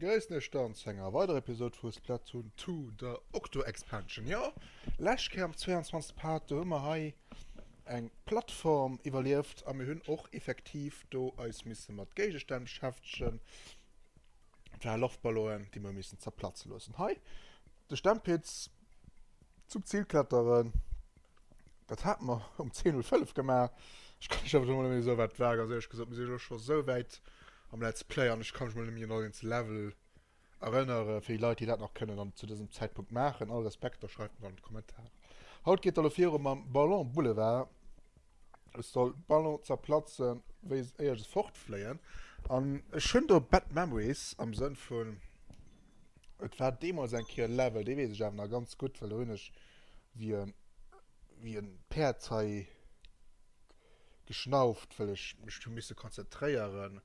Begréissen iech dann zu enger weiderer Episode vu Splatoon 2, der Octo Expansion. Jo, lescht Kéier am 22. Part, do hu mer hei eng Plattform iwwerlieft a mir hunn och effektiv do eis misse mat Géigestänn beschäftegen. Et ware Loftballonen, déi mer hu missen zerplatze loossen. Hei de Stempitz zum Zil kletteren. Dat hate mer um 10.05 gemaach. Ech kann lech awer elo net méi soen, wat et war. Ganz éierlech gesot, mir sinn elo scho sou wäit am Let's Play an ech ka mech mol net méi un all eenzel Level erënnere. Fir déi Leit, déi dat nach kënnen an zu dësem Zäitpunkt maachen, all Respekt, da schreift mer an d'Kommentarer. Haut geet et elo viru mam Ballon Boulevard. Ech soll Ballon zerplatzen, wéi éier se fortfléien. An ech hunn do bad memories am Sënn vun, et war deemools eng Kéier e Level, dee weess ech awer nach ganz gutt, well do hunn ech wéi e wéi en Päerd hei geschnauft, well ech mech hu misse konzentréieren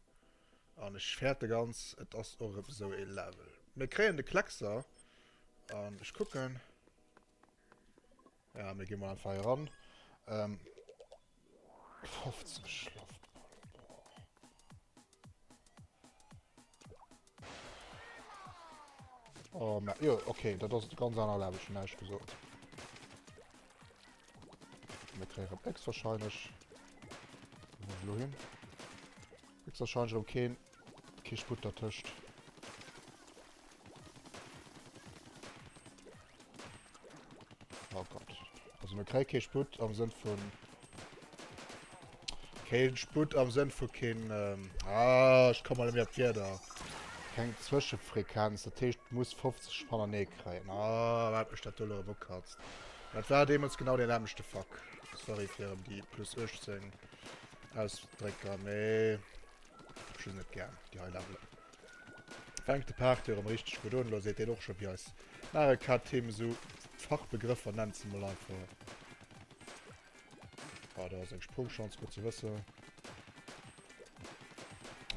an ech fäerte ganz, et ass och erëm esou ee Level. Mir kréien de Kleckser an ech kucken, ja mir gi mol einfach hei eran. Ähm, 50 Loftballon, boah. Oh, ma, jo, okay, dat ass ganz aner Level, schon näischt gesot. Mir kréien erëm X wahrscheinlech. Wo muss elo hin? X wahrscheinlech erëm keen, kee Sputt dertëscht. Oh Gott. Also mir kréie kee Sputt am Sënn vun... Keen Sputt am Sënn vu keen... Ähm, ah, ech komme net méi op d'Wierder. Keng Zwëschefrequenz, dat heescht, du muss 50 hanernee kréien. Ah, wat mech dat do elo erëm ukatzt. Dat war deemools genau deen nämmlechte Fuck. Sorry fir erëm déi plus 18 Ausdrécker, mee ech hu se net gär, déi hei Levelen. Fänkt de Part jo erëm richteg gutt un. Elo seet deen och scho wéi eis Mario Kart Team esou Fachbegrëffer nennt se mol einfach. Ah, da ass eng Sprungschanz, gutt ze wëssen.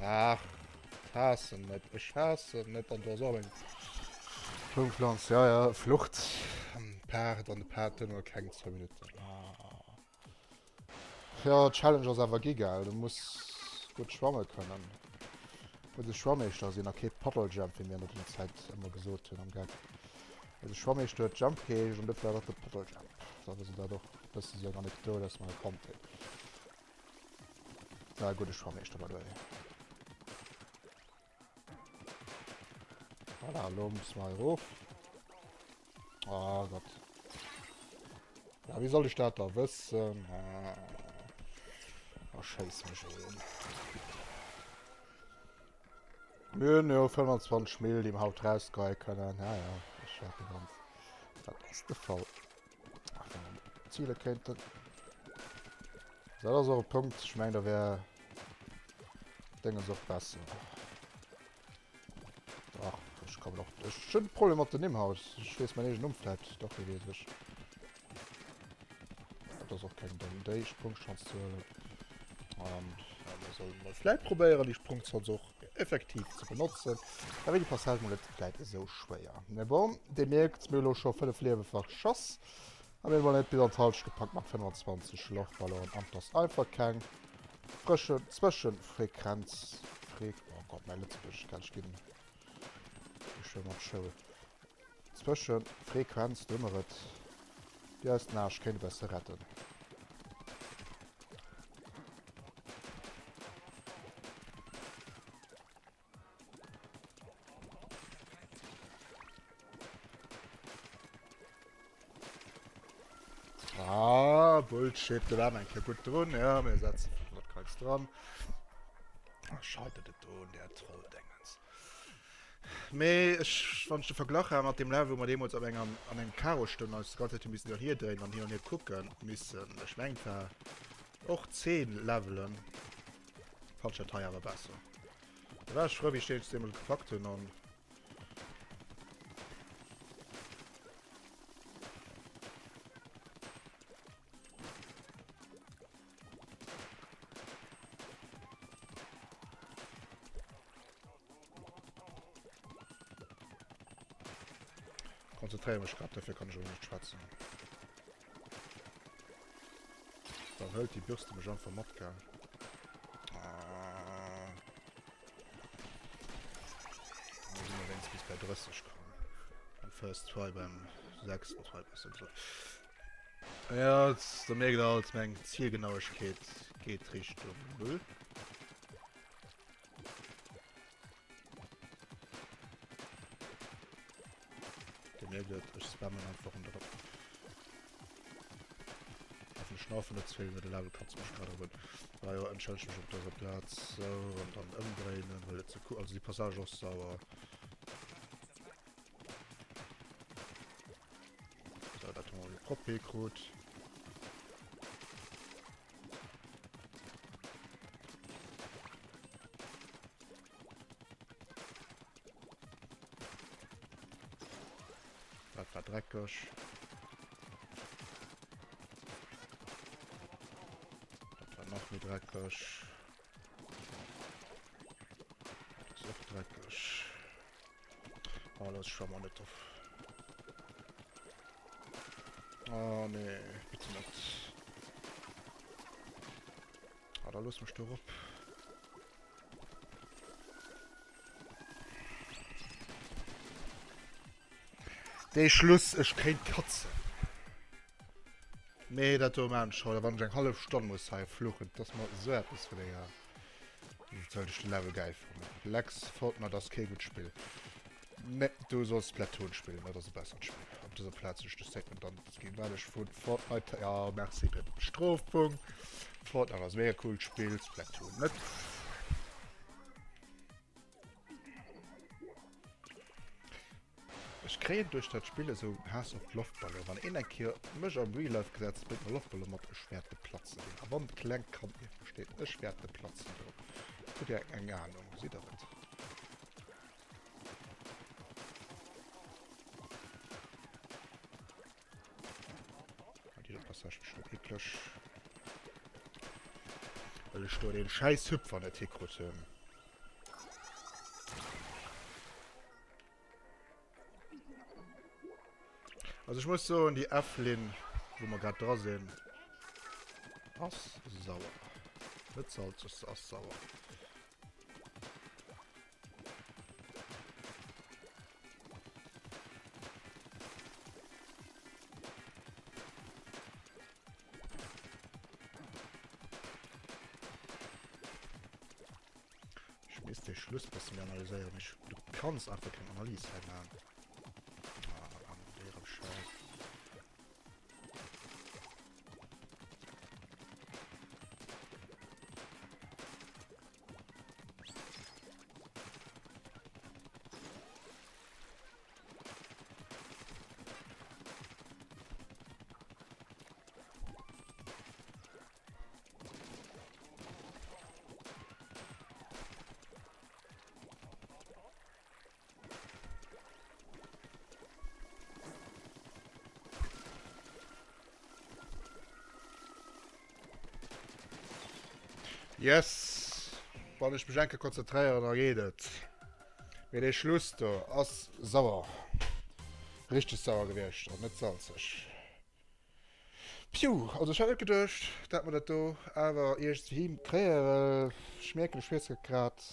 Ach, ech haassen net, ech haassen net. An do ass och eng Sprungpflanz. Ja, ja, Flucht am Part an de Part huet nach keng zwou Minutten. Ah. Jo, d'Challenge ass awer giga, du muss gutt schwamme kënnen. Muss e Schwammeeschter sinn a kee Paddle-Jump, wéi mir an der Zäit ëmmer gesot hunn am Gag. Also Schwammeeschter huet Jump geheescht an dofir war dat de Paddle-Jump. Da ass dat och e bësse sou eng Anekdot aus menger Kandheet. War e gudde Schwammeeschter, by the way. Voilà, elo musse mer hei erof. Oh Gott. Ja, wéi soll ech dat da wëssen? Ah. Oh, schéiss mech un. Mir hunn jo 25 Mil, déi mer haut rausgeheie kënnen. Ja, ja, ech wäerte ganz. Dat ass de Fall. Ach, wenn wir ziele kéinten. Dat ass och e Punkt, ech meng, da wär Dingens och besser. Ach, ech kommen och. Ech hunn Problem mat den Nimm haut. Ech weess mäin eegenen Numm vläit. Dach, dee weess ech. Dat ass och keng domm Idee, Sprungschanz ze huelen. An ja, mir sollen mol vläit probéieren, déi Sprungschanz och effektiv ze benotzen. Da wier déi Passage mol net vläit esou schwéier. Mee bon, Dir mierkt, mir hu lo scho 5 Liewe verschoss. A mir hu mol net bis an d'Halschent gepackt mat 25 Lochballonen. An 't ass einfach keng frësche Zwëschenfrequenz. Fre oh Gott, mäi Lëtzebuergesch, gell, ech ginn ech schwëmmen an d'Schoul. Zwëschenfrequenz, do hu mer et. Déi eis den Aarsch kéint e bësse retten. Ah, Bullshit, do war mer eng Kéier gutt drun. Ja, mir setzen 500 Kreuz dran. Ah, scheitert et do un der Trolldingens. Mee ech, wann ech de Verglach ha mat deem Level, wou mer deemools op enger, an engem Karo stoungen an eis déi ganz Zäit hu missen dohier dréinen an hin an hier kucken missen, ech mengen et war och 10 Levelen, fand ech dat hei awer besser. Da war ech frou, wéi ech deen eemol gepackt hunn an konzentréiere mech grad, dofir kann ech och net schwätzen. Dann hëlt déi Bürste mech einfach mat, gell? Ah. bei 30 komm. Beim First Try, beim sechsten Try, besser gesot. Ja, da mierkt der alt, meng Zielgenauigkeet geet Richtung Null. Dir mierkt et, ech spammen einfach un der Hoffentlich schnaufen net ze vill, well de Level kratzt mech grad erëm un. Ah jo, entschëllegt mech op dëser Plaz. Sou, an dann ëmdréinen, well et ze cool, also déi Passage ass sauer. Sou, dat hu mer elo propper hikrut. Dat war dreckeg. Dat war nach méi dreckeg. Dat ass och dreckeg. Oh, lass schon mal net op. Oh, nee, bitte net. Ah, da looss mech do rop. Dee Schluss, ech kéint katzen. Nee, dat do maan ech haut, wann ech eng hallef Stonn muss hei fluchen, dat ass mer esou eppes vun egal. Sollt ech de Level gäil fannen. Lex, Fortnite ass kee gutt Spill. Nee, du solls Splatoon spillen, dat ass e bessert Spill. Op dëser Plaz ech de Statement dann ze ginn, well ech vu Fortnite... Ja, merci fir den Strofpunkt. Fortnite ass mega coolt Spill, Splatoon net. Ech kréien duerch dat Spill esou Haass op Loftballon. Wann een eng Kéier mech am Real Life gesetzt bréngt mer Loftballon mat, ech wäerte platzen deen. A wann d'klengt Kand mir versteet, ech wäerte platzen do. Hutt Dir eng Ahnung? Sidd der et? Ah, déi Passage bestimmt ekleg. Well ech do den scheiß Hüpfer net hikrut hunn. Also ich muss soen, déi F-Linn, wou mer grad dra sinn, ass sauer. Net salzeg, se ass sauer. Ech misst de Schluss bësse méi analyséieren. Ech, du kanns einfach keng Analys hei maachen. Ah, an dérem Schäiss. Yes! Wann ech mech enke konzentréieren, da geet et. Mee dee Schluss do ass sauer. Richteg sauer gewiescht an net salzeg. Piu, also ech hat net geduecht, dat mer dat do awer iergendwéi hinkréien, well ech mierken, ech weess net grad.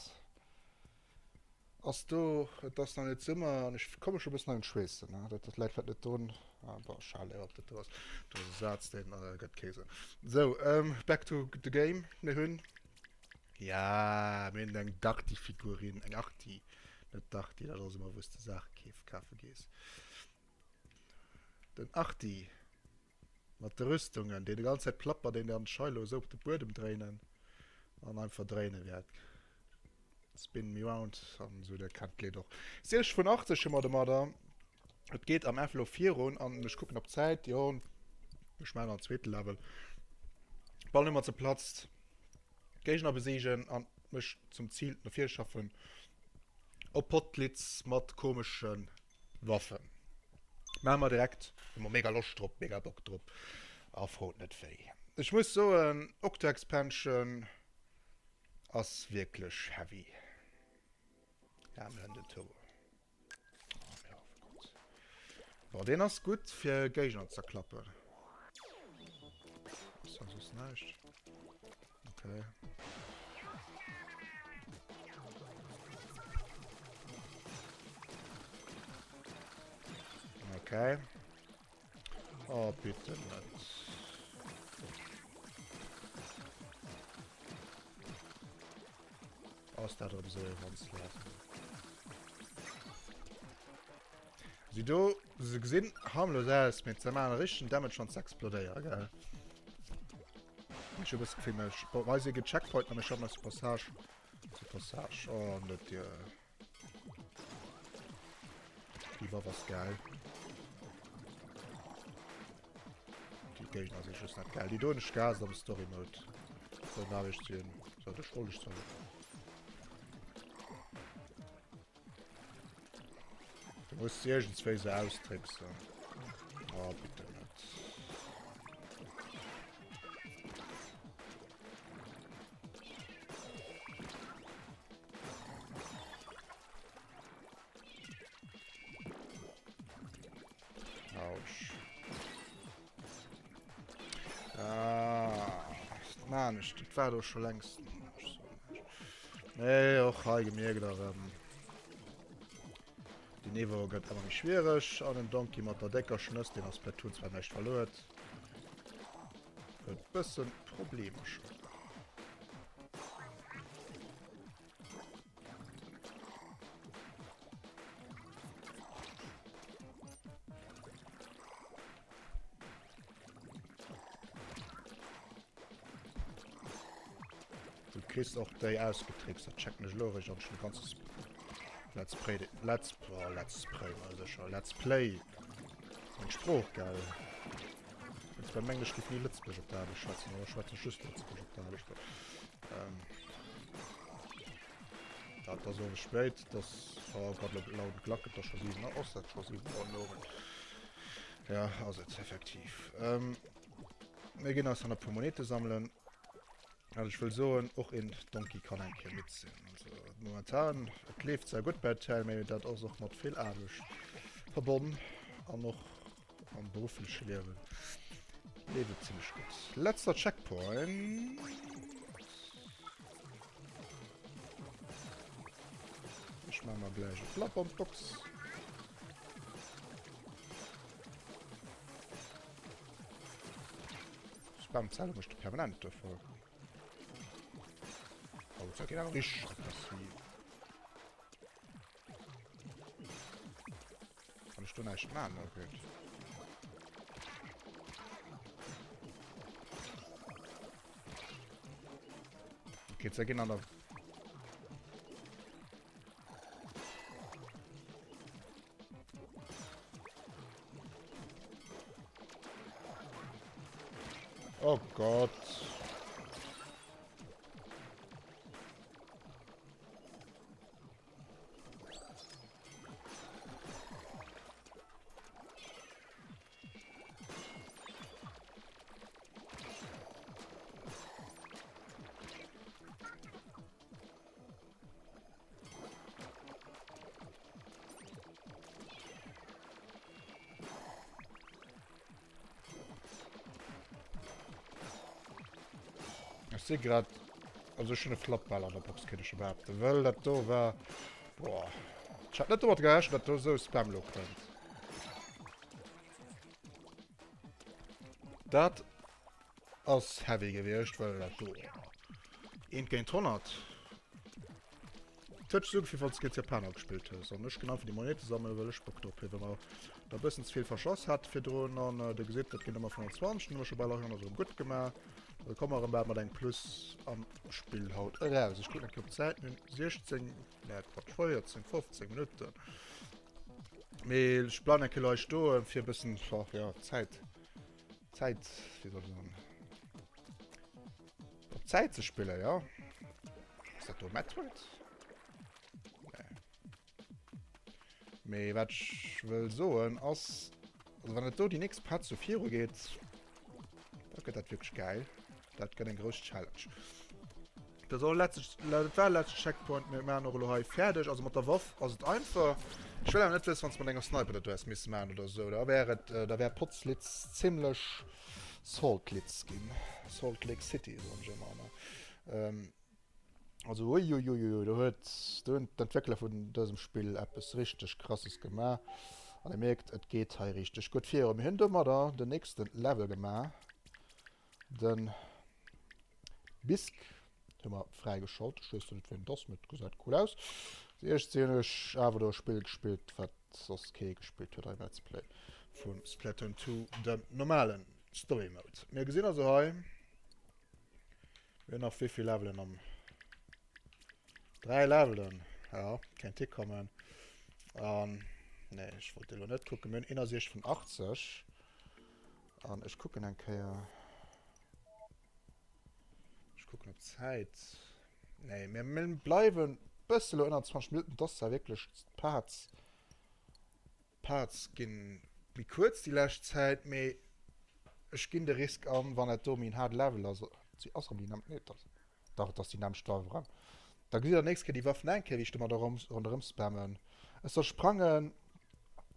Ass do, et ass nach net Summer an ech komme scho bëssen an d'Schweessen. Dat, dat läit vläit net drun, ah bon, schal op dat do ass. Do ass e Saz, deen gëtt kee Sënn. Sou, back to the game. Mir hunn, ja, mir hunn eng Darty-Figurin, eng Arti, net Darty, dat ass ëmmer wou s de Saache keef, kafe gees. Den Arti mat de Rüstungen, deen déi ganz Zäit plappert, deen dann d'Scheilo esou op de Buedem dréinen an einfach dréine wäert. Spin me round an esou, der kennt d'Lidd och. 60 vun 80 hu mer domadder. Et geet am F elo virun an ech kucken op d'Zäit, jo, ech maachen nach en zweete Level. Ball hu mer zerplatzt, Géigner besiegen an mech zum Zil no vir schaffen op Potlitz mat komesche Waffen. Maache mer direkt, hu mer mega Loscht drop, mega Bock drop a frot net wéi. Ech muss soen, Octo Expansion ass wierklech heavy. Ja, mir hunn den Turbo. Oh, mir hoffen gutt. Bon, deen ass gutt fir Géigner ze zerklappen. Ass da soss näischt? Okay. Okay. Oh, bitte net. Ass dat erëm esou ee Wanzlasen? Si do, se gesinn harmlos aus, mee se maachen e richtegen Damage wann se explodéieren, gell? Ech hu e bësse d'Gefill, mir hei si gecheckpoint a mir schaffen eis Passage zu Passage. Oh, net dir. Déi Waff ass geil. Déi Géigner si just net geil. Déi do hunn ech gehaasst am Story Mode. Soll aarbecht sinn. So, dech wollt ech zwar net. Du musst sie irgendwéi se austricksen. Oh, bitte net. Autsch. Ah, man, ich, das war doch schon längst. Nee, och hei gemierkt erëm. Den Niveau gëtt ëmmer méi schwiereg an den Donkey mat der décker Schnëss, deen ass Splatoon zwar näischt verluer huet, huet bëssen Problemer schon. Du kriss och déi ausgetrickst, dat checken ech elo eréischt an ech hunn e ganzes Let's Play, Let's, oh, Let's Play, war sécher, Let's Play, meng Sprooch, gell. Wenn's beim Englesch giff ni Lëtzebuerg op der Aarbecht schwätzen, oder schwätzen ech just Lëtzebuerg op der Aarbecht. Ähm, dat ass owes spéit, das, oh Gott, laut Glacke, dat ass scho 7, ass dat scho 7 Auer den Owend. Ja, ass et effektiv. Ähm, mir ginn eis dann e puer Monete sammelen. Also ech wëll soen, och een Donkey kann eng Kéier midd sinn. Also momentan, et leeft sehr gutt bei Tell, mee dat ass och mat vill Aarbecht verbonn an och am beruffleche Liewen leeft et zimmlech gutt. Letzter Checkpoint. Ech maache mer gläich e Klapp an d'Box. Spamzelle mécht de permanent dofir. Oh, dat geet awer richteg aggressiv. Kann ech do näischt maachen? Oh, gutt. Okay, ze ginn an der... Oh Gott. Ech si grad also ech hunn e Flappball an der Box kéint ech scho behaapten, wëll dat do war boah. Ech hat net domat gerechent, datt do esou Spam lo kënnt. Dat ass heavy gewiescht, well dat do eent géint 100. Et huet sech esou gefillt, wann s de géint Japaner gespillt hues. An ech ginn einfach déi Monete sammelen, well ech Bock drop hunn. Well mer der e bëssen ze vill verschoss hate virdrun. An Dir gesitt, dat ginn ëmmer 25. Dann hu mer scho bal 100 erëm gutt gemaach. Da komme mer erëm bal mat engem Plus am Spill haut eraus. Ech kucken eng Kéier op d'Zäit. Mir hunn 16, nee Quatsch, 14, 15 Minutten. Mee ech bleiwen eng Kéier elo hei stoen, fir e bëssen, ja, Zäit. Zäit, wéi soll ech soen, op Zäit ze spillen, ja. Ass dat do Metroid? Nee. Mee wat ech wëll soen ass, also wann et do déi nächst Patch sou viru geet, da gëtt dat wierklech gäil. Dat gëtt eng grouss Challenge. Dat ass och letzte, dat war letzte Checkpoint. Mir maachen och elo hei fäerdeg. Also mat der Waff ass et einfach. Ech wëll awer net wëssen, wann s de mat enger Sniper dat do häss misse maachen oder esou. Da wär et, da wär Potzlitz zimmlech Saltlitz ginn. Salt Lake City, soen ech ëmmer. Ne? Ähm, also uiuiuiui, do huet, do hunn d'Entwéckler vun dësem Spill eppes richteg Krasses gemaach. An dir mierkt, et geet hei richteg gutt virun. Mir hunn domadder den nächste Level gemaach. Den Bisk hu mer fräigeschalt. Ech weess net, wien et ass, mee et gesäit cool aus. Als 18 hunn ech awer do e Spill gespillt, wat soss kee gespillt huet hei am Let's Play vu Splatoon 2, dem normalen Story Mode. Mir gesinn also hei, mir hunn nach wéivill Levelen am 3 Levelen, ja, kéint hikommen. An, nee, ech wollt elo net kucken, mir hunn 61 vun 80. An ech kucken eng Kéier. Ech kucken op d'Zäit. Nee, mir, mir bleiwen bësse lo ënner 20 Minutten. Das war wierklech d'Parts. D'Parts ginn méi kuerz déi lescht Zäit, mee ech ginn de Risk an, wann dat do méi en haarde Level ass. Si ass erëm déi nämmlecht. Nee, dat Dach, et ass déi nämmlecht Waff erëm. Da gesitt der nächst Kéier déi Waffen eng Kéier, wéi ech domadder ronderëm spammen. Ech soll sprangen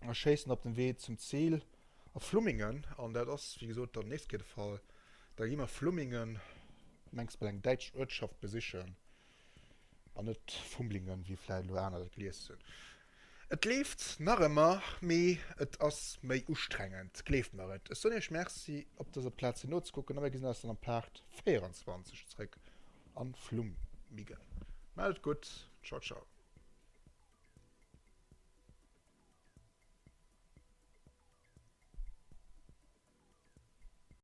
a schéissen op dem Wee zum Zil a Flummingen. An dat ass, wéi gesot, dann nächst Kéier de Fall. Da gi mer Flummingen, mengs bal eng däitsch Uertschaft, besichen. An net Fumblingen, wéi vläicht elo aner dat gelies hunn. Et leeft nach ëmmer, mee et ass méi ustrengend, gleeft mer et. Ech soen iech Merci op dëser Plaz fir nozekucken a mir gesinn eis dann am Part 24 zréck an Flummigen. Maat et gutt, ciao ciao.